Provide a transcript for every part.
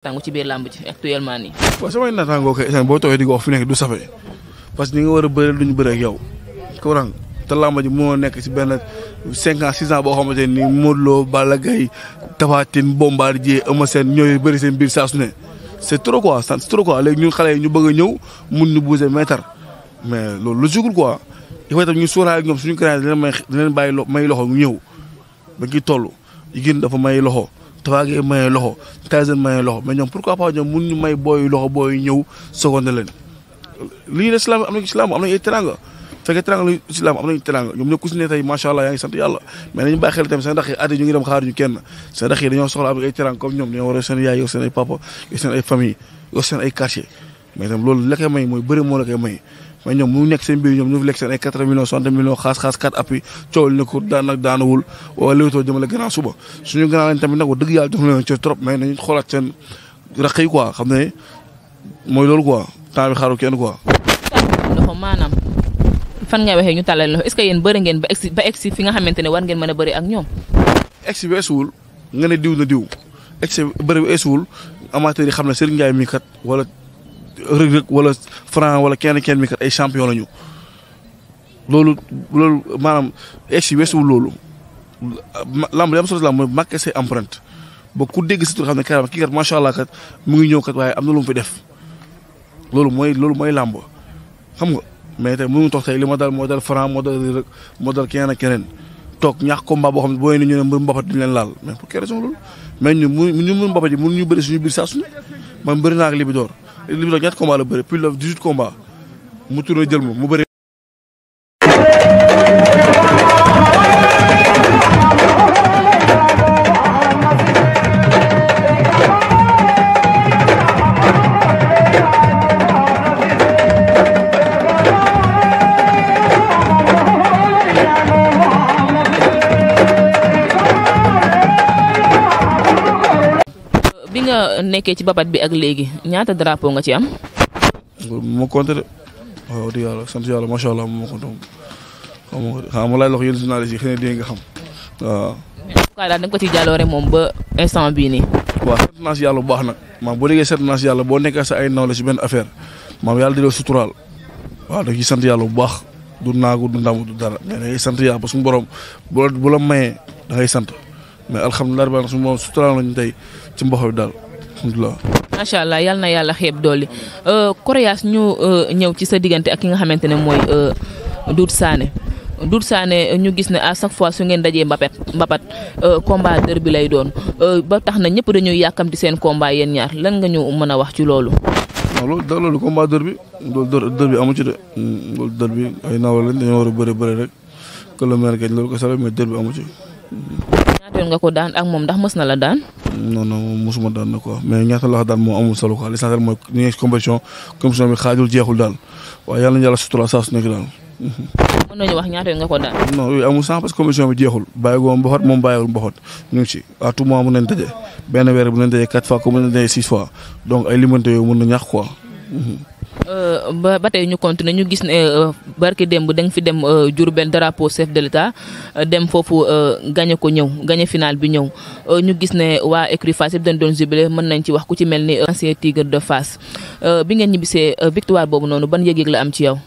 tàngu ci biir làmb ji actuellement nii. waaw samay naataangoo kay boo toogee di ko wax fi nekk du safe parce que ni nga war a bëri duñu bëri ak yow ko rang te làmb ji moo nekk si benn 5 ans 6 ans boo xamante ni Modou Lo Balla Gaye Tapha Tine Bombardier Eumeu Sène ñooy bëri seen biir saa su ne c'est trop quoi c'est trop quoi léegi ñun xale yi ñu bëgg a ñëw mun ñu bouger mètre mais loolu lu jugul quoi il faut itam ñu sóoraale ak ñoom suñu créé dina leen bàyyi may loxo ñu ñëw ba ngi toll Yékini dafa may loxo Tapha Gueye may loxo Tyson may loxo mais ñoom pourquoi pas ñoom mun ñu may booy loxo booy ñëw seconde leen li ñu ne islam am nañu ay teranga fekkee teranga lu islam am nañu teranga ñoom ñëpp ku si ne tey macha allah yaa ngi sant yàlla mais nañu bàyyi xel tamit seen ndax yi at yi ñu ngi dem xaar ñu kenn seen ndax yi dañoo soxla am ay teranga comme ñoom dañoo war a seen yaay yor seen ay papa yor seen ay famille yor seen ay quartier mais tam loolu la koy may mooy bëri moo la koy may mais ñoom mu nekk seen biir ñoom ñu fi lekk seen ay 80 millions 60 millions xaas 4 appui coowal ne ko daan nag daanawul wala léwtoo jëmale gannaaw suba suñu gannaaw lañ tamit nag wax dëgg yàlla jox leen ci trop mais nañu xoolaat seen raq yi quoi xam ne mooy loolu quoi temps bi xaaru kenn quoi. loxo maanaam fan ngay waxee ñu tàllal loxo est-ce que yéen bëri ngeen ba egsi fi nga xamante ne war ngeen mën a bëri ak ñoom. egsi bi eesuwul nga ne diw na diw egsi bëri bi eesuwul amateur yi xam ne Serigne Ndiaye mi kat wala Reug Reug wala Franc wala kenn mi kat ay champion lañu loolu maanaam egsi weesuwul loolu lamb li am solo lamb mooy marqué say empreinte ba ku dégg si tur xam ne carrément kii kat macha allah kat mu ngi ñëw kat waaye am na lu mu fi def loolu mooy lamb xam nga mais tey mënuñu toog tey li ma dal moo dal Franc moo dal Reug Reug moo dal keneen ak keneen toog ñaax combat boo xam ne booy ni ñu ne mbër mbapat duñu leen laal mais pour quelle raison loolu mais ñu mën mbapat yi mënuñu bëri suñu biir saa su ne man bëri naa ak Libidor ñaata combat la bëri plus de 18 combats mu tourné jël mu bëri. bi nga nekkee ci babat bi ak léegi ñaata drapeau nga ci am. moo compté de waaw di yàlla sant yàlla macha allah moo compté xam nga laaj loxo yéen journaliste yi xëy na dégg nga xam waaw. mais en tout cas daal da nga ko ci jàlloore moom ba instant bii nii. waaw sant naa si yàlla bu baax nag maam boo déggee sant naa si yàlla boo nekkee sa ay nawle si benn affaire maam yàlla di la suturaal waaw da ciy sant yàlla bu baax du naagu du ndamu du dara mais da ngay sant yàlla parce que borom bu la mayee da ngay sant mais alhamdulilah rabbil alamin suñu borom suturaal nañu tey ci mboq bi daal alhamdulilah. macha allah yal na yàlla xeeb doole Koryas ñu ñëw ci sa diggante ak ki nga xamante ne mooy Doudou Sané ñu gis ne à chaque fois su ngeen dajee mbapat combat dër bi lay doon ba tax na ñëpp dañuy yàkkamti seen combat yéen ñaar lan nga ñu mën a wax ci loolu. waaw loolu combat dër bi loolu dër bi amu ci de loolu dër bi ay naaw lañ dañoo war a bëri rek que le maire gañ loolu ko sala mais dër bi amu ci. ñaata yoon nga ko daan ak moom ndax mës na la daan. non mosuma daan na quoi mais ñaata la daan moo amul solo quoi l'essentiel mooy ñu ngi compétition bi xaajul jeexul daal waaye yàlla na yàlla sutura saa su nekk daal. mën nañu wax ñaata yoon nga ko daan. non yooyu amul sens parce que compétition bi jeexul bàyyi ko mboxot moom bàyyiwul mboxot ñu ngi ci à tout moment mën nañ daje benn weer bu nañ daje 4 fois comme mën nañ daje 6 fois donc ay limante yooyu mën na ñàkk quoi. ba tey ñu continuer ñu gis ne barki démb da nga fi dem Diourbel drapeau chef de l'État dem foofu gagné ko ñëw gagné final bi ñëw ñu gis ne waa écurie Fass yëpp dañ doon jubilé mën nañ ci wax ku ci mel ni ancien Tigre de Fass bi ngeen ñibbisee victoire boobu noonu ban yëg-yëg la am ci yow.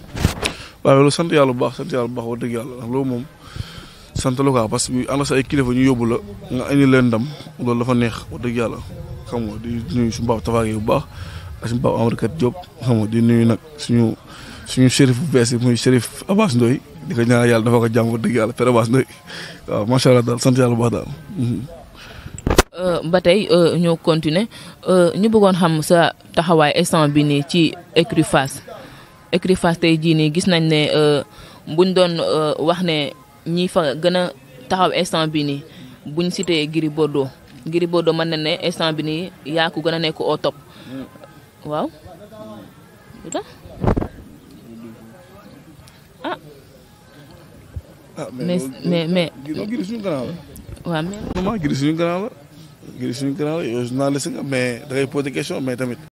waaw loolu sant yàlla bu baax wax dëgg yàlla ndax loolu moom sant la quoi parce que ànd sa ay kilifa ñu yóbbu la nga indi leen ndam loolu dafa neex wax dëgg yàlla xam nga di nuyu suñu baax Tapha Gueye bu baax. suñu baax Amadou Kat Diop xam nga di nuyu nag suñu shérif bu bees yi muy shérif Abass Ndoye di ko ñaanal yàlla dafa ko jàmm wax dëgg yàlla Père Abass Ndoye waaw macha allah daal sant yàlla bu baax daal. ba tey ñu continuer ñu bëggoon xam sa taxawaay instant bi nii ci écurie Fass tey jii nii gis nañ ne buñ doon wax ne ñi fa gën a taxaw instant bi nii buñ cité Gris Bordeaux mën na ne instant bi nii yaa ko gën a nekk au top. waaw lu tax mais Gris suñu gannaaw la. waaw mais. Gris suñu gannaaw la yow journaliste nga mais da ngay poser question mais tamit.